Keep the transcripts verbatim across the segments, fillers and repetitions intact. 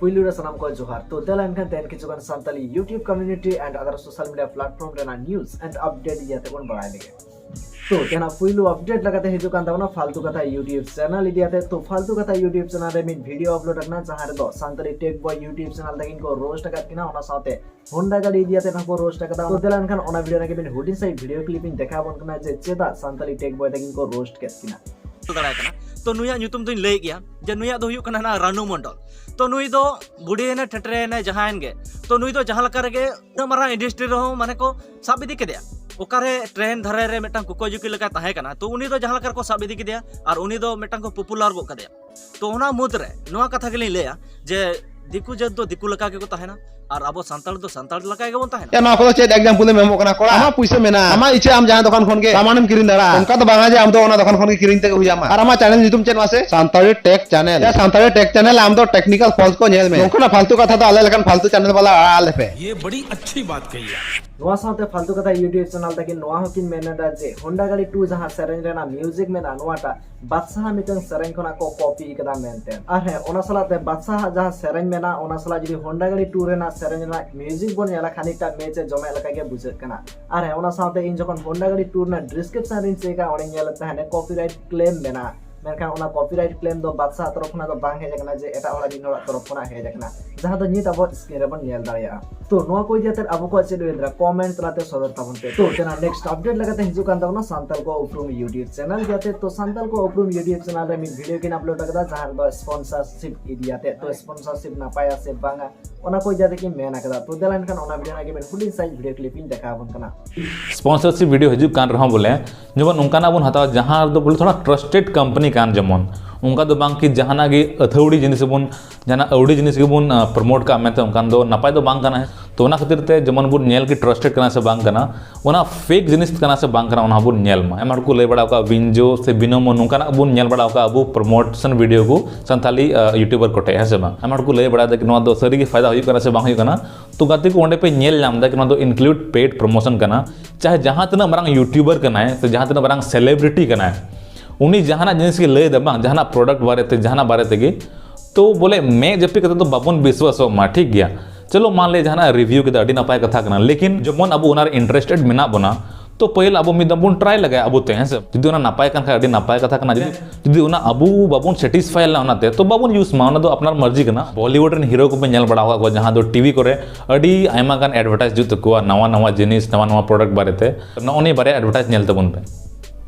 ᱯᱩᱭᱞᱩ ᱨᱮ ᱥᱟᱱᱟᱢ ᱠᱚ ᱡᱚᱦᱟᱨ᱾ ᱛᱚ ᱫᱮᱞᱟ ᱮᱱᱠᱷᱟᱱ ᱛᱮᱦᱮᱧ ᱠᱤᱪᱷᱩ ᱜᱟᱱ Santali YouTube community and other social media platform ᱨᱮᱱᱟᱜ news and update ᱤᱫᱤ ᱠᱟᱛᱮ ᱵᱚᱱ ᱵᱟᱲᱟᱭ ᱞᱮᱜᱮ᱾ ᱛᱚ ᱛᱮᱦᱮᱧᱟᱜ ᱯᱩᱭᱞᱩ update ᱞᱮᱠᱟᱛᱮ ᱦᱤᱡᱩᱜ ᱠᱟᱱ ᱛᱟᱵᱚᱱᱟ ᱯᱷᱟᱞᱛᱩ ᱠᱟᱛᱷᱟ YouTube channel ᱤᱫᱤ ᱠᱟᱛᱮ᱾ ᱛᱚ ᱯᱷᱟᱞᱛᱩ ᱠᱟᱛᱷᱟ YouTube channel ᱨᱮ ᱢᱤᱫ video upload ᱟᱠᱟᱱᱟ, ᱡᱟᱦᱟᱸ ᱨᱮᱫᱚ Santali Tech Boy YouTube channel ᱛᱟᱹᱠᱤᱱ ᱠᱚ roast ᱟᱠᱟᱫ ᱠᱤᱱᱟ, ᱚᱱᱟ ᱥᱟᱶᱛᱮ ᱦᱳᱱᱰᱟ ᱜᱟᱹᱰᱤ ᱤᱫᱤ ᱠᱟᱛᱮ ᱦᱚᱸ ᱠᱚ roast ᱟᱠᱟᱫᱟ᱾ ᱛᱚ ᱫᱮᱞᱟ ᱮᱱᱠᱷᱟᱱ ᱚᱱᱟ video ᱨᱮᱱᱟᱜ ᱜᱮ ᱢᱤᱫ ᱦᱩᱰᱤᱧ ᱥᱟᱺᱦᱤᱡ video clip ᱤᱧ ᱫᱮᱠᱷᱟᱣ ᱟᱵᱚᱱ ᱠᱟᱱᱟ ᱡᱮ ᱪᱮᱫᱟᱜ ᱥᱟᱱᱛᱟᱞᱤ Tech Boy ᱛᱟᱹᱠᱤᱱ ᱠᱚ roast ᱠᱮᱫ ᱠᱤᱱᱟ᱾ ᱫᱟᱲᱮᱭᱟᱭ ᱠᱟᱱᱟ᱾ ᱛᱚ ᱱᱩᱭᱟᱜ ᱧᱩᱛᱩᱢ ᱫᱚᱧ ᱞᱟᱹᱭᱮᱫ ᱜᱮᱭᱟ ᱡᱮ ᱱᱩᱭᱟᱜ ᱫᱚ ᱦᱩᱭᱩᱜ ᱠᱟᱱᱟ ᱱᱟᱜ ᱨᱟᱱᱩ ᱢᱚᱱᱰᱚᱞ᱾ ᱛᱚ ᱱᱩᱭ ᱫᱚ ᱵᱩᱰᱷᱤᱭᱮᱱᱟᱭ, ᱴᱷᱮᱴᱨᱮᱭᱮᱱᱟᱭ, ᱡᱟᱦᱟᱸᱭᱮᱱ ᱜᱮ, ᱛᱚ ᱱᱩᱭ ᱫᱚ ᱡᱟᱦᱟᱸ ᱞᱮᱠᱟ ᱨᱮᱜᱮ ᱩᱱᱟᱹᱜ ᱢᱟᱨᱟᱝ industry ᱨᱮᱦᱚᱸ ᱢᱟᱱᱮ ᱠᱚ ᱥᱟᱵ ᱤᱫᱤ ᱠᱮᱫᱮᱭᱟ᱾ ᱚᱠᱟᱨᱮ ᱴᱨᱮᱱ ᱫᱷᱟᱨᱮ ᱨᱮ ᱢᱤᱫᱴᱟᱝ ᱠᱩᱠᱚ ᱡᱩᱠᱤ ᱞᱮᱠᱟᱭ ᱛᱟᱦᱮᱸ ᱠᱟᱱᱟ, ᱛᱚ ᱩᱱᱤ ᱫᱚ ᱡᱟᱦᱟᱸ ᱞᱮᱠᱟ ᱨᱮᱠᱚ ᱥᱟᱵ ᱤᱫᱤ ᱠᱮᱫᱮᱭᱟ ᱟᱨ ᱩᱱᱤ ᱫᱚ ᱢᱤᱫᱴᱟᱝ ᱠᱚ popular ᱜᱚᱫ ᱠᱟᱫᱮᱭᱟ᱾ ᱛᱚ ᱚᱱᱟ ᱢᱩᱫᱽᱨᱮ ᱱᱚᱣᱟ ᱠᱟᱛᱷᱟ ᱜᱮᱞᱤᱧ ᱞᱟᱹᱭᱟ ᱡᱮ ᱫᱤᱠᱩ ᱡᱟᱹᱛ ᱫᱚ ᱫᱤᱠᱩ ᱞᱮᱠᱟ ᱜᱮᱠᱚ ᱛᱟᱦᱮᱱᱟ ᱟᱨ ᱟᱵᱚ ᱥᱟᱱᱛᱟᱲ ᱫᱚ ᱥᱟᱱᱛᱟᱲ ᱞᱮᱠᱟ ᱜᱮᱵᱚᱱ ᱛᱟᱦᱮᱱᱟ᱾ ᱮ, ᱱᱚᱣᱟ ᱠᱚᱫᱚ ᱪᱮᱫ example ᱮᱢ ᱮᱢᱚᱜ ᱠᱟᱱᱟ ᱠᱚᱲᱟ? ᱟᱢᱟᱜ ᱯᱩᱭᱥᱟᱹ ᱢᱮᱱᱟᱜᱼᱟ, ᱟᱢᱟᱜ ᱤᱪᱪᱷᱟᱹ ᱟᱢ ᱡᱟᱦᱟᱸ ᱫᱚᱠᱟᱱ ᱠᱷᱚᱱ ᱜᱮ ᱥᱟᱢᱟᱱᱮᱢ ᱠᱤᱨᱤᱧ ᱫᱟᱲᱮᱭᱟᱜᱼᱟ, ᱚᱱᱠᱟ ᱫᱚ ᱵᱟᱝᱟ ᱡᱮ ᱟᱢ ᱫᱚ ᱚᱱᱟ ᱫᱚᱠᱟᱱ ᱠᱷᱚᱱ ᱜᱮ ᱠᱤᱨᱤᱧ ᱛᱮᱜᱮ ᱦᱩᱭ ᱟᱢᱟ᱾ ᱟᱨ ᱟᱢᱟᱜ channel ᱧᱩᱛᱩᱢ ᱪᱮᱫ ᱢᱟᱥᱮ? Santali Tech Channel᱾ ᱮ, ᱥᱟᱱᱛᱟᱲᱤ Tech Channel, ᱟᱢ ᱫᱚ technical fault ᱠᱚ ᱧᱮᱞ ᱢᱮ᱾ ᱱᱚᱝᱠᱟᱱᱟᱜ ᱯᱷᱟᱞᱛᱩ ᱠᱟᱛᱷᱟ ᱫᱚ ᱟᱞᱮ ᱞᱮᱠᱟᱱ ᱯᱷᱟᱞᱛᱩ channel ᱵᱟᱞᱟ ᱟᱲᱟᱜ ᱟᱞᱮ ᱯᱮ᱾ ये बड़ी अच्छी बात कही आप। ᱱᱚᱣᱟ ᱥᱟᱶᱛᱮ ᱯᱷᱟᱞᱛᱩ ᱠᱟᱛᱷᱟ YouTube channel ᱛᱟᱹᱠᱤᱱ ᱱᱚᱣᱟ ᱦᱚᱸᱠᱤᱱ ᱢᱮᱱ ᱮᱫᱟ ᱡᱮ ᱦᱳᱱᱰᱟ ᱜᱟᱹᱰᱤ two ᱡᱟᱦᱟᱸ ᱥᱮᱨᱮᱧ ᱨᱮᱱᱟᱜ music ᱢᱮᱱᱟᱜᱼᱟ, ᱱᱚᱣᱟᱴᱟᱜ ᱵᱟᱫᱥᱟᱦᱟ ᱢᱤᱫᱴᱟᱝ ᱥᱮᱨᱮᱧ ᱠᱷᱚᱱᱟᱜ ᱠᱚ copy ᱠᱟᱫᱟ ᱢᱮᱱᱛᱮ᱾ ᱟᱨ ᱦᱮᱸ, ᱚᱱᱟ ᱥᱟᱞᱟᱜ ᱛᱮ ᱵᱟᱫᱥᱟᱦᱟ ᱡᱟᱦᱟᱸ ᱥᱮᱨᱮᱧ ᱢᱮᱱᱟᱜᱼᱟ, ᱚᱱᱟ ᱥᱟᱞᱟᱜ ᱡᱩᱫᱤ ᱦᱳᱱᱰᱟ ᱜᱟᱹᱰᱤ two ᱨᱮᱱᱟᱜ ᱥᱮᱨᱮᱧ ᱨᱮᱱᱟᱜ music ᱵᱚᱱ ᱧᱮᱞᱟ, ᱠᱷᱟᱱᱤᱠᱴᱟ match ᱮ ᱡᱚᱢᱮᱫ ᱞᱮᱠᱟ ᱜᱮ ᱵᱩᱡᱷᱟᱹᱜ ᱠᱟᱱᱟ᱾ ᱟᱨ ᱦᱮᱸ, ᱚᱱᱟ ᱥᱟᱶᱛᱮ ᱤᱧ ᱡᱚᱠᱷᱚᱱ ᱦᱳᱱᱰᱟ ᱜᱟᱹᱰᱤ two ᱨᱮᱱᱟᱜ description ᱨᱤᱧ ᱪᱮᱠᱟ, ᱚᱸᱰᱮᱧ ᱧᱮᱞᱮᱫ ᱛᱟᱦᱮᱸᱫ copyright claim ᱢᱮᱱᱟᱜᱼᱟ, ᱢᱮᱱᱠᱷᱟᱱ ᱚᱱᱟ copyright claim ᱫᱚ ᱵᱟᱫᱥᱟᱦᱟ ᱛᱚᱨᱚᱯ ᱠᱷᱚᱱᱟᱜ ᱫᱚ ᱵᱟᱝ ᱦᱮᱡ ᱟᱠᱟᱱᱟ, ᱡᱮ ᱮᱴᱟᱜ ᱦᱚᱲᱟᱜ ᱢᱤᱫ ᱦᱚᱲᱟᱜ ᱛᱚᱨᱚᱯ ᱠᱷᱚᱱᱟᱜ ᱦᱮᱡ ᱟᱠᱟᱱᱟ, ᱡᱟᱦᱟᱸ ᱫᱚ ᱱᱤᱛ ᱟᱵᱚ screen ᱨᱮᱵᱚᱱ ᱧᱮᱞ ᱫᱟᱲᱮᱭᱟᱜᱼᱟ᱾ ᱛᱚ ᱱᱚᱣᱟ ᱠᱚ ᱤᱫᱤ ᱠᱟᱛᱮ ᱟᱵᱚ ᱠᱚᱣᱟᱜ ᱪᱮᱫ ᱩᱭᱦᱟᱹᱨ ᱛᱟᱵᱚᱱ ᱯᱮ᱾ ᱛᱚ ᱛᱮᱱᱟᱜ next update ᱞᱮᱠᱟᱛᱮ ᱦᱤᱡᱩᱜ ᱠᱟᱱ ᱛᱟᱵᱚᱱᱟ ᱥᱟᱱᱛᱟᱲ ᱠᱚ ᱩᱯᱨᱩᱢ YouTube channel ᱤᱫᱤ ᱠᱟᱛᱮ᱾ ᱛᱚ ᱥᱟᱱᱛᱟᱲ ᱠᱚ ᱩᱯᱨᱩᱢ YouTube channel ᱨᱮ ᱢᱤᱫ video ᱠᱤᱱ upload ᱟᱠᱟᱫᱟ, ᱡᱟᱦᱟᱸ ᱨᱮᱫᱚ sponsorship ᱤᱫᱤ ᱠᱟᱛᱮ, ᱛᱚ sponsorship ᱱᱟᱯᱟᱭᱟ ᱥᱮ ᱵᱟᱝᱟ, ᱚᱱᱟ ᱠᱚ ᱤᱫᱤ ᱠᱟᱛᱮ ᱠᱤᱱ ᱢᱮᱱ ᱟᱠᱟᱫᱟ᱾ ᱛᱚ ᱫᱮᱞᱟ ᱮᱱᱠᱷᱟᱱ ᱚᱱᱟ video ᱨᱮᱱᱟᱜ ᱜᱮ ᱢᱤᱫ ᱦᱩᱰᱤᱧ ᱥᱟᱺᱦᱤᱡ video clip ᱤᱧ ᱫᱮᱠᱷᱟᱣ ᱟᱵᱚᱱ ᱠᱟᱱᱟ᱾ Sponsorship video ᱦᱤᱡᱩᱜ ᱠᱟᱱ ᱨᱮᱦᱚᱸ ᱵᱚᱞᱮ ᱡᱮᱢᱚᱱ ᱚᱱᱠᱟᱱᱟᱜ ᱵᱚᱱ ᱦᱟᱛᱟᱣᱟ ᱡᱟᱦᱟᱸ ᱨᱮᱫᱚ ᱵᱚᱞᱮ ᱛᱷᱚᱲᱟ trusted company ᱠᱟᱱ, ᱡᱮᱢᱚᱱ ᱚᱱᱠᱟ ᱫᱚ ᱵᱟᱝ ᱠᱤ ᱡᱟᱦᱟᱱᱟᱜ ᱜᱮ ᱟᱹᱛᱷᱟᱹᱣᱲᱤ ᱡᱤᱱᱤᱥ ᱵᱚᱱ, ᱡᱟᱦᱟᱱᱟᱜ ᱟᱹᱣᱲᱤ ᱡᱤᱱᱤᱥ ᱜᱮᱵᱚᱱ promote ᱠᱟᱜ ᱢᱮᱱᱛᱮ ᱚᱱᱠᱟᱱ ᱫᱚ ᱱᱟᱯᱟᱭ ᱫᱚ ᱵᱟᱝ ᱠᱟᱱᱟ᱾ ᱛᱚ ᱚᱱᱟ ᱠᱷᱟᱹᱛᱤᱨ ᱛᱮ ᱡᱮᱢᱚᱱ ᱵᱚᱱ ᱧᱮᱞ ᱠᱤ trusted ᱠᱟᱱᱟ ᱥᱮ ᱵᱟᱝ ᱠᱟᱱᱟ, ᱚᱱᱟ fake ᱡᱤᱱᱤᱥ ᱠᱟᱱᱟ ᱥᱮ ᱵᱟᱝ ᱠᱟᱱᱟ, ᱚᱱᱟ ᱦᱚᱸᱵᱚᱱ ᱧᱮᱞ ᱢᱟ᱾ ᱟᱭᱢᱟ ᱦᱚᱲ ᱠᱚ ᱞᱟᱹᱭ ᱵᱟᱲᱟ ᱟᱠᱟᱫ ᱵᱤᱱᱡᱳ ᱥᱮ ᱵᱤᱱᱳᱢᱳ ᱱᱚᱝᱠᱟᱱᱟᱜ ᱵᱚᱱ ᱧᱮᱞ ᱵᱟᱲᱟ ᱟᱠᱟᱫ ᱟᱵᱚ promotion video ᱠᱚ ᱥᱟᱱᱛᱟᱞᱤ YouTuber ᱠᱚᱴᱷᱮᱡ, ᱦᱮᱸ ᱥᱮ ᱵᱟᱝ? ᱟᱭᱢᱟ ᱦᱚᱲ ᱠᱚ ᱞᱟᱹᱭ ᱵᱟᱲᱟᱭᱮᱫᱟ ᱠᱤ ᱱᱚᱣᱟ ᱫᱚ ᱥᱟᱹᱨᱤ ᱜᱮ ᱯᱷᱟᱭᱫᱟ ᱦᱩᱭᱩᱜ ᱠᱟᱱᱟ ᱥᱮ ᱵᱟᱝ ᱦᱩᱭᱩᱜ ᱠᱟᱱᱟ᱾ ᱛᱚ ᱜᱟᱛᱮ ᱠᱚ, ᱚᱸᱰᱮ ᱯᱮ ᱧᱮᱞ ᱧᱟᱢ ᱮᱫᱟ ᱠᱤ ᱱᱚᱣᱟ ᱫᱚ include paid promotion ᱠᱟᱱᱟ᱾ ᱪᱟᱦᱮ ᱡᱟᱦᱟᱸ ᱛᱤᱱᱟᱹᱜ ᱢᱟᱨᱟᱝ YouTuber ᱠᱟᱱᱟᱭ ᱥᱮ ᱡᱟᱦᱟᱸ ᱛᱤᱱᱟᱹᱜ ᱢᱟᱨᱟᱝ celebrity ᱠᱟᱱᱟᱭ, ᱩᱱᱤ ᱡᱟᱦᱟᱱᱟᱜ ᱡᱤᱱᱤᱥ ᱜᱮ ᱞᱟᱹᱭ ᱮᱫᱟ ᱵᱟᱝ, ᱡᱟᱦᱟᱱᱟᱜ product ᱵᱟᱨᱮᱛᱮ, ᱡᱟᱦᱟᱱᱟᱜ ᱵᱟᱨᱮ ᱛᱮᱜᱮ, ᱛᱚ ᱵᱚᱞᱮ ᱢᱮᱫ ᱡᱟᱹᱯᱤᱫ ᱠᱟᱛᱮ ᱫᱚ ᱵᱟᱵᱚᱱ ᱵᱤᱥᱣᱟᱥᱚᱜ ᱢᱟ, ᱴᱷᱤᱠ ᱜᱮᱭᱟ? ᱪᱚᱞᱚ ᱢᱟᱱ ᱞᱮ ᱡᱟᱦᱟᱱᱟᱜ ᱨᱤᱵᱷᱤᱭᱩ ᱠᱮᱫᱟ, ᱟᱹᱰᱤ ᱱᱟᱯᱟᱭ ᱠᱟᱛᱷᱟ ᱠᱟᱱᱟ, ᱞᱮᱠᱤᱱ ᱡᱮᱢᱚᱱ ᱟᱵᱚ ᱚᱱᱟᱨᱮ ᱤᱱᱴᱟᱨᱮᱥᱴᱮᱰ ᱢᱮᱱᱟᱜ ᱵᱚᱱᱟ, ᱛᱚ ᱯᱟᱹᱦᱤᱞ ᱟᱵᱚ ᱢᱤᱫ ᱫᱚᱢ ᱵᱚᱱ ᱴᱨᱟᱭ ᱞᱮᱜᱟᱭᱟ ᱟᱵᱚ ᱛᱮ, ᱦᱮᱸ ᱥᱮ? ᱡᱩᱫᱤ ᱚᱱᱟ ᱱᱟᱯᱟᱭ ᱠᱟᱱ ᱠᱷᱟᱱ ᱟᱹᱰᱤ ᱱᱟᱯᱟᱭ ᱠᱟᱛᱷᱟ ᱠᱟᱱᱟ, ᱡᱩᱫᱤ ᱡᱩᱫᱤ ᱚᱱᱟ ᱟᱵᱚ ᱵᱟᱵᱚᱱ ᱥᱮᱴᱤᱥᱯᱷᱟᱭ ᱞᱮᱱᱟ ᱚᱱᱟᱛᱮ, ᱛᱚ ᱵᱟᱵᱚᱱ ᱤᱭᱩᱡᱽ ᱢᱟ, ᱚᱱᱟ ᱫᱚ ᱟᱯᱱᱟᱨ ᱢᱟᱨᱡᱤ ᱠᱟᱱᱟ᱾ ᱵᱚᱞᱤᱣᱩᱰ ᱨᱮᱱ ᱦᱤᱨᱳ ᱠᱚᱵᱚᱱ ᱧᱮᱞ ᱵᱟᱲᱟ ᱟᱠᱟᱫ ᱠᱚᱣᱟ, ᱡᱟᱦᱟᱸ ᱫᱚ ᱴᱤᱵᱷᱤ ᱠᱚᱨᱮ ᱟᱹᱰᱤ ᱟᱭᱢᱟ ᱜᱟᱱ ᱮᱰᱵᱷᱮᱴᱟᱭᱤᱡᱽ ᱦᱩᱭᱩᱜ ᱛᱟᱠᱚᱣᱟ, ᱱᱟᱣᱟ ᱱᱟᱣᱟ ᱡᱤᱱᱤᱥ, ᱱᱟᱣᱟ ᱱᱟᱣᱟ ᱯᱨᱚᱰᱟᱠᱴ ᱵᱟᱨᱮᱛᱮ᱾ ᱱᱚᱜᱼᱚ ᱱᱤᱭᱟᱹ ᱵᱟᱨᱭᱟ ᱮᱰᱵᱷᱮᱴᱟᱭᱤᱡᱽ ᱧᱮᱞ ᱛᱟᱵᱚᱱ ᱯᱮ᱾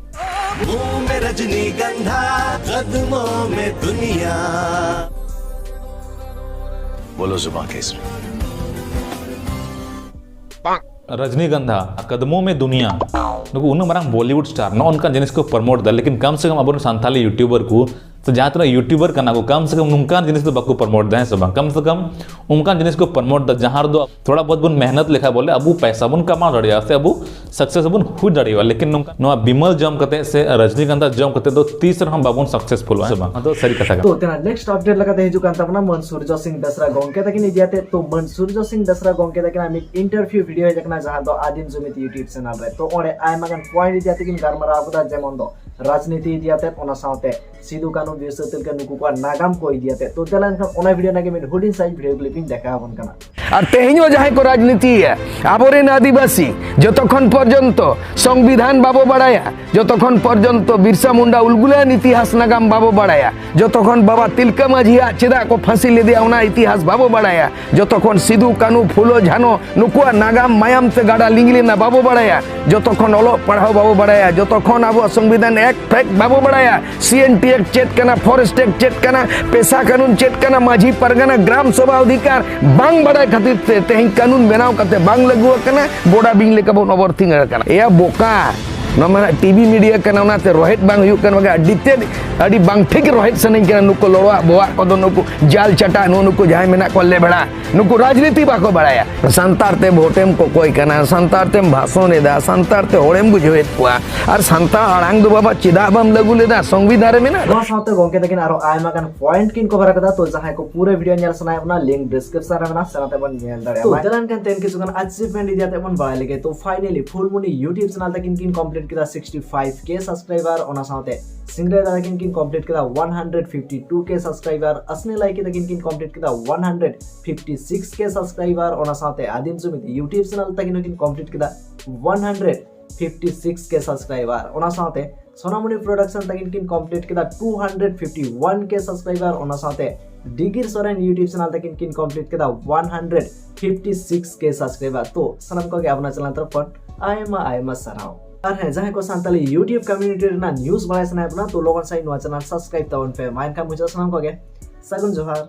मुंह में रजनीगंधा, कदमों में दुनिया। बोलो जुबां केसरी। ᱨᱚᱡᱽᱱᱤᱜᱟᱱᱫᱷᱟ, ᱠᱟᱫᱢᱳ ᱢᱮ ᱫᱩᱱᱤᱭᱟ, ᱱᱩᱠᱩ ᱩᱱᱟᱹᱜ ᱢᱟᱨᱟᱝ ᱵᱚᱞᱤᱣᱩᱰ ᱥᱴᱟᱨ ᱱᱚᱜᱼᱚ ᱱᱚᱝᱠᱟᱱ ᱡᱤᱱᱤᱥ ᱠᱚ ᱯᱨᱚᱢᱳᱴ ᱮᱫᱟ, ᱞᱮᱠᱤᱱ ᱠᱟᱢ ᱥᱮ ᱠᱟᱢ ᱟᱵᱚᱨᱮᱱ ᱥᱟᱱᱛᱟᱞᱤ ᱭᱩᱴᱩᱵᱟᱨ ᱠᱚ ᱥᱮ ᱡᱟᱦᱟᱸ ᱛᱤᱱᱟᱹᱜ ᱭᱩᱴᱩᱵᱟᱨ ᱠᱟᱱᱟ ᱠᱚ, ᱠᱟᱢ ᱥᱮ ᱠᱟᱢ ᱱᱚᱝᱠᱟᱱ ᱡᱤᱱᱤᱥ ᱫᱚ ᱵᱟᱠᱚ ᱯᱨᱚᱢᱳᱴ ᱮᱫᱟ, ᱦᱮᱸ ᱥᱮ ᱵᱟᱝ? ᱠᱟᱢ ᱥᱮ ᱠᱟᱢ ᱚᱱᱠᱟᱱ ᱡᱤᱱᱤᱥ ᱠᱚ ᱯᱨᱚᱢᱳᱴ ᱮᱫᱟ ᱡᱟᱦᱟᱸ ᱨᱮᱫᱚ ᱛᱷᱚᱲᱟ ᱵᱚᱦᱩᱛ ᱵᱚᱱ ᱢᱮᱦᱱᱚᱛ ᱞᱮᱠᱷᱟᱱ ᱵᱚᱞᱮ ᱟᱵᱚ ᱯᱚᱭᱥᱟ ᱵᱚᱱ ᱠᱟᱢᱟᱣ ᱫᱟᱲᱮᱭᱟᱜᱼᱟ ᱥᱮ ᱟᱵᱚ ᱥᱟᱠᱥᱮᱥ ᱵᱚᱱ ᱦᱩᱭ ᱫᱟᱲᱮᱭᱟᱜᱼᱟ, ᱞᱮᱠᱤᱱ ᱱᱚᱝᱠᱟ ᱱᱚᱣᱟ ᱵᱤᱢᱚᱞ ᱡᱚᱢ ᱠᱟᱛᱮ ᱥᱮ ᱨᱚᱡᱽᱱᱤᱜᱟᱱᱫᱷᱟ ᱡᱚᱢ ᱠᱟᱛᱮ ᱫᱚ ᱛᱤᱥ ᱨᱮᱦᱚᱸ ᱵᱟᱵᱚᱱ ᱥᱟᱠᱥᱮᱥᱯᱷᱩᱞᱚᱜᱼᱟ, ᱦᱮᱸ ᱥᱮ ᱵᱟᱝ? ᱚᱱᱟ ᱫᱚ ᱥᱟᱹᱨᱤ ᱠᱟᱛᱷᱟ ᱠᱟᱱᱟ᱾ ᱛᱚ ᱛᱮᱱᱟᱜ ᱱᱮᱠᱥᱴ ᱟᱯᱰᱮᱴ ᱞᱮᱠᱟᱛᱮ ᱦᱤᱡᱩᱜ ᱠᱟᱱ ᱛᱟᱵᱚᱱᱟ ᱢᱟᱹᱱ ᱥᱩᱨᱡᱚ ᱥᱤᱝ ᱵᱮᱥᱨᱟ ᱜᱚᱝᱠᱮ ᱛᱟᱹᱠᱤᱱ ᱤᱫᱤᱭᱟᱛᱮ᱾ ᱛᱚ ᱢᱟᱹᱱ ᱥᱩᱨᱡᱚ ᱥᱤᱝ ᱵᱮᱥᱨᱟ ᱜᱚᱝᱠᱮ ᱛᱟᱹᱠᱤᱱᱟᱜ ᱢᱤᱫ ᱤᱱᱴᱟᱨᱵᱷᱤᱭᱩ ᱵᱷᱤᱰᱤᱭᱳ ᱦᱮᱡ ᱟᱠᱟᱱᱟ, ᱡᱟᱦᱟᱸ ᱫᱚ ᱟᱹᱫᱤᱢ ᱡᱩᱢᱤᱫ ᱭᱩᱴᱩᱵ ᱪᱮᱱᱮᱞ ᱨᱮ᱾ ᱛᱚ ᱚᱸᱰᱮ ᱟᱭᱢᱟ ᱜᱟᱱ ᱯᱚᱭᱮᱱᱴ ᱤᱫᱤᱭᱟᱛᱮ ᱠᱤᱱ ᱜᱟᱞᱢᱟᱨᱟᱣ ᱟᱠᱟᱫᱟ, ᱡᱮᱢᱚᱱ ᱫᱚ ᱨᱟᱡᱽᱱᱤᱛᱤ ᱤᱫᱤᱭᱟᱛᱮ, ᱚᱱᱟ ᱥᱟᱶᱛᱮ ᱥᱤᱫᱩ ᱠᱟᱹᱱᱩ ᱵᱤᱨᱥᱟ ᱛᱤᱞᱠᱟᱹ ᱱᱩᱠᱩ ᱠᱚᱣᱟᱜ ᱱᱟᱜᱟᱢ ᱠᱚ ᱤᱫᱤᱭᱟᱛᱮ᱾ ᱛᱚ ᱪᱟᱞᱟᱣ ᱮᱱᱠᱷᱟᱱ ᱚᱱᱟ ᱵᱷᱤᱰᱤᱭᱳ ᱨᱮᱱᱟᱜ ᱜᱮ ᱢᱤᱫ ᱦᱩᱰᱤᱧ ᱥᱟᱭᱤᱡ ᱵᱷᱤᱰᱤᱭᱳ ᱠᱞᱤᱯ ᱤᱧ ᱫᱮᱠᱷᱟᱣ ᱟᱵᱚᱱ ᱠᱟᱱᱟ᱾ ᱟᱨ ᱛᱮᱦᱮᱧ ᱦᱚᱸ ᱡᱟᱦᱟᱸᱭ ᱠᱚ ᱨᱟᱡᱽᱱᱤᱛᱤᱭᱟ, ᱟᱵᱚᱨᱮᱱ ᱟᱹᱫᱤᱵᱟᱹᱥᱤ, ᱡᱚᱛᱚᱠᱷᱚᱱ ᱯᱚᱨᱡᱚᱱᱛᱚ ᱥᱚᱝᱵᱤᱫᱷᱟᱱ ᱵᱟᱵᱚ ᱵᱟᱲᱟᱭᱟ, ᱡᱚᱛᱚᱠᱷᱚᱱ ᱯᱚᱨᱡᱚᱱᱛᱚ ᱵᱤᱨᱥᱟ ᱢᱩᱱᱰᱟ ᱩᱞᱜᱩᱞᱟᱱ ᱤᱛᱤᱦᱟᱥ ᱱᱟᱜᱟᱢ ᱵᱟᱵᱚ ᱵᱟᱲᱟᱭᱟ, ᱡᱚᱛᱚᱠᱷᱚᱱ ᱵᱟᱵᱟ ᱛᱤᱞᱠᱟᱹ ᱢᱟᱹᱡᱷᱤᱭᱟᱜ ᱪᱮᱫᱟᱜ ᱠᱚ ᱯᱷᱟᱸᱥᱤ ᱞᱮᱫᱮᱭᱟ ᱚᱱᱟ ᱤᱛᱤᱦᱟᱥ ᱵᱟᱵᱚ ᱵᱟᱲᱟᱭᱟ, ᱡᱚᱛᱚᱠᱷᱚᱱ ᱥᱤᱫᱩ ᱠᱟᱹᱱᱩ ᱯᱷᱩᱞᱳ ᱡᱷᱟᱱᱚ ᱱᱩᱠᱩᱣᱟᱜ ᱱᱟᱜᱟᱢ ᱢᱟᱭᱟᱢ ᱛᱮ ᱜᱟᱰᱟ ᱞᱤᱸᱜᱤ ᱞᱮᱱᱟ ᱵᱟᱵᱚ ᱵᱟᱲᱟᱭᱟ, ᱡᱚᱛᱚᱠᱷᱚᱱ ᱚᱞᱚᱜ ᱯᱟᱲᱦᱟᱣ ᱵᱟᱵᱚ ᱵᱟᱲᱟᱭᱟ, ᱡᱚᱛᱚᱠᱷᱚᱱ ᱟᱵᱚᱣᱟᱜ ᱥᱚᱝᱵᱤᱫᱷᱟᱱ ᱮᱠᱴ ᱯᱷᱮᱠᱴ ᱵᱟᱵᱚ ᱵᱟᱲᱟᱭᱟ, ᱥᱤ ᱮᱱ ᱴᱤ ᱮᱠᱴ ᱪᱮᱫ ᱠᱟᱱᱟ, ᱯᱷᱚᱨᱮᱥᱴ ᱮᱠᱴ ᱪᱮᱫ ᱠᱟᱱᱟ, ᱯᱮᱥᱟ ᱠᱟᱹᱱᱩᱱ ᱪᱮᱫ ᱠᱟᱱᱟ, ᱢᱟᱹᱡᱷᱤ ᱯᱟᱨᱜᱟᱱᱟ ᱜᱨᱟᱢ ᱥᱚᱵᱷᱟ ᱚᱫᱷᱤᱠᱟᱨ ᱵᱟᱝ ᱵᱟᱲᱟᱭ ᱠᱷᱟᱹᱛᱤᱨ ᱛᱮ ᱛᱮᱦᱮᱧ ᱠᱟᱹᱱᱩᱱ ᱵᱮᱱᱟᱣ ᱠᱟᱛᱮ ᱵᱟᱝ ᱞᱟᱹᱜᱩ ᱟᱠᱟᱱᱟ, ᱵᱚᱰᱟ ᱵᱤᱧ ᱞᱮᱠᱟ ᱵᱚᱱ ᱚᱵᱚᱨ ᱛᱷᱤᱝ ᱟᱠᱟᱱᱟ᱾ ᱮᱭᱟ ᱵᱚᱠᱟ, ᱱᱚᱣᱟ ᱢᱟ ᱴᱤᱵᱷᱤ ᱢᱤᱰᱤᱭᱟ ᱠᱟᱱᱟ, ᱚᱱᱟᱛᱮ ᱨᱚᱦᱮᱫ ᱵᱟᱝ ᱦᱩᱭᱩᱜ ᱠᱟᱱᱟ, ᱵᱟᱠᱷᱟᱱ ᱟᱹᱰᱤ ᱛᱮᱫ ᱟᱹᱰᱤ ᱵᱟᱝ ᱴᱷᱤᱠ ᱨᱚᱦᱮᱫ ᱥᱟᱱᱟᱧ ᱠᱟᱱᱟ᱾ ᱱᱩᱠᱩ ᱞᱚᱲᱚᱣᱟᱜ ᱵᱚᱦᱟᱜ ᱠᱚᱫᱚ ᱱᱩᱠᱩ ᱡᱟᱞ ᱪᱟᱴᱟ, ᱱᱩᱜᱼᱩ ᱱᱩᱠᱩ ᱡᱟᱦᱟᱸᱭ ᱢᱮᱱᱟᱜ ᱠᱚᱣᱟ ᱞᱮᱵᱲᱟ, ᱱᱩᱠᱩ ᱨᱟᱡᱽᱱᱤᱛᱤ ᱵᱟᱠᱚ ᱵᱟᱲᱟᱭᱟ᱾ ᱥᱟᱱᱛᱟᱲ ᱛᱮ ᱵᱷᱳᱴᱮᱢ ᱠᱚᱠᱚᱭ ᱠᱟᱱᱟ, ᱥᱟᱱᱛᱟᱲ ᱛᱮᱢ ᱵᱷᱟᱥᱚᱱ ᱮᱫᱟ, ᱥᱟᱱᱛᱟᱲ ᱛᱮ ᱦᱚᱲᱮᱢ ᱵᱩᱡᱷᱟᱹᱣᱮᱫ ᱠᱚᱣᱟ, ᱟᱨ ᱥᱟᱱᱛᱟᱲ ᱟᱲᱟᱝ ᱫᱚ ᱵᱟᱵᱟ ᱪᱮᱫᱟᱜ ᱵᱟᱢ ᱞᱟᱹᱜᱩ ᱞᱮᱫᱟ ᱥᱚᱝᱵᱤᱫᱷᱟᱱ ᱨᱮ ᱢᱮᱱᱟᱜ? ᱱᱚᱣᱟ ᱥᱟᱶᱛᱮ ᱜᱚᱝᱠᱮ ᱛᱟᱹᱠᱤᱱ ᱟᱨᱚ ᱟᱭᱢᱟ ᱜᱟᱱ ᱯᱚᱭᱮᱱᱴ ᱠᱤᱱ ᱠᱚᱵᱷᱟᱨ ᱟᱠᱟᱫᱟ, ᱛᱚ ᱡᱟᱦᱟᱸᱭ ᱠᱚ ᱯᱩᱨᱟᱹ ᱵᱷᱤᱰᱤᱭᱳ ᱧᱮᱞ ᱥᱟᱱᱟᱭᱮᱫ ᱵᱚᱱᱟ, ᱞᱤᱝᱠ ᱰᱤᱥᱠᱨᱤᱯᱥᱚᱱ ᱨᱮ ᱢᱮᱱᱟᱜᱼᱟ, ᱥᱮᱱᱟᱛᱮ ᱵᱚᱱ ᱧᱮᱞ ᱫᱟᱲᱮᱭᱟᱜᱼᱟ᱾ ᱛᱚ ᱪᱟᱞᱟᱣ ᱮᱱ ᱠᱷᱟᱱ ᱛᱮᱦᱮᱧ ᱠᱤᱪᱷᱩ ᱜᱟᱱ ᱟᱪᱤᱵᱷᱢᱮᱱᱴ ᱤᱫᱤ ᱠᱟᱛᱮ ᱵᱚᱱ ᱵᱟᱲᱟᱭ ᱞᱮᱜᱮ᱾ ᱛᱚ ᱯᱷᱟᱭᱱᱟᱞᱤ ᱯᱷᱩᱞᱢᱩᱱᱤ ᱭᱩᱴᱩᱵ ᱪᱮᱱᱮᱞ ᱛᱟᱹᱠᱤᱱ ᱠᱤᱱ ᱠᱚᱢᱯᱞᱤᱴ ᱠᱮᱫᱟ sixty five K subscriber, ᱚᱱᱟ ᱥᱟᱶᱛᱮ ᱥᱤᱝᱨᱟᱹᱭ ᱫᱟ ᱛᱟᱹᱠᱤᱱ ᱠᱤᱱ complete ᱠᱮᱫᱟ one hundred fifty two K subscriber, ᱟᱥᱱᱤ ᱞᱟᱭᱠᱤ ᱛᱟᱹᱠᱤᱱ ᱠᱤᱱ complete ᱠᱮᱫᱟ one hundred fifty six K subscriber, ᱚᱱᱟ ᱥᱟᱶᱛᱮ ᱟᱹᱫᱤᱢ ᱥᱩᱢᱤᱛ YouTube channel ᱛᱟᱹᱠᱤᱱ ᱦᱚᱸᱠᱤᱱ complete ᱠᱮᱫᱟ one hundred fifty six K subscriber, ᱚᱱᱟ ᱥᱟᱶᱛᱮ ᱥᱳᱱᱟᱢᱩᱱᱤ Production ᱛᱟᱹᱠᱤᱱ ᱠᱤᱱ complete ᱠᱮᱫᱟ two hundred fifty one K subscriber, ᱚᱱᱟ ᱥᱟᱶᱛᱮ ᱰᱤᱜᱤᱨ ᱥᱚᱨᱮᱱ YouTube channel ᱛᱟᱹᱠᱤᱱ ᱠᱤᱱ complete ᱠᱮᱫᱟ one hundred fifty six K subscriber᱾ ᱛᱚ ᱥᱟᱱᱟᱢ ᱠᱚᱜᱮ ᱟᱵᱚᱱᱟᱜ channel ᱛᱚᱨᱚᱯ ᱠᱷᱚᱱ ᱟᱭᱢᱟ ᱟᱭᱢᱟ ᱥᱟᱨᱦᱟᱣ᱾ ᱟᱨ ᱦᱮᱸ, ᱡᱟᱦᱟᱸᱭ ᱠᱚ ᱥᱟᱱᱛᱟᱞᱤ YouTube community ᱨᱮᱱᱟᱜ news ᱵᱟᱲᱟᱭ ᱥᱟᱱᱟᱭᱮᱫ ᱵᱚᱱᱟ, ᱛᱚ ᱞᱚᱜᱚᱱ ᱥᱟᱺᱦᱤᱡ ᱱᱚᱣᱟ channel subscribe ᱛᱟᱵᱚᱱ ᱯᱮ᱾ ᱢᱟ ᱮᱱᱠᱷᱟᱱ ᱢᱩᱪᱟᱹᱫ ᱥᱟᱱᱟᱢ ᱠᱚᱜᱮ ᱥᱟᱹᱜᱩᱱ ᱡᱚᱦᱟᱨ᱾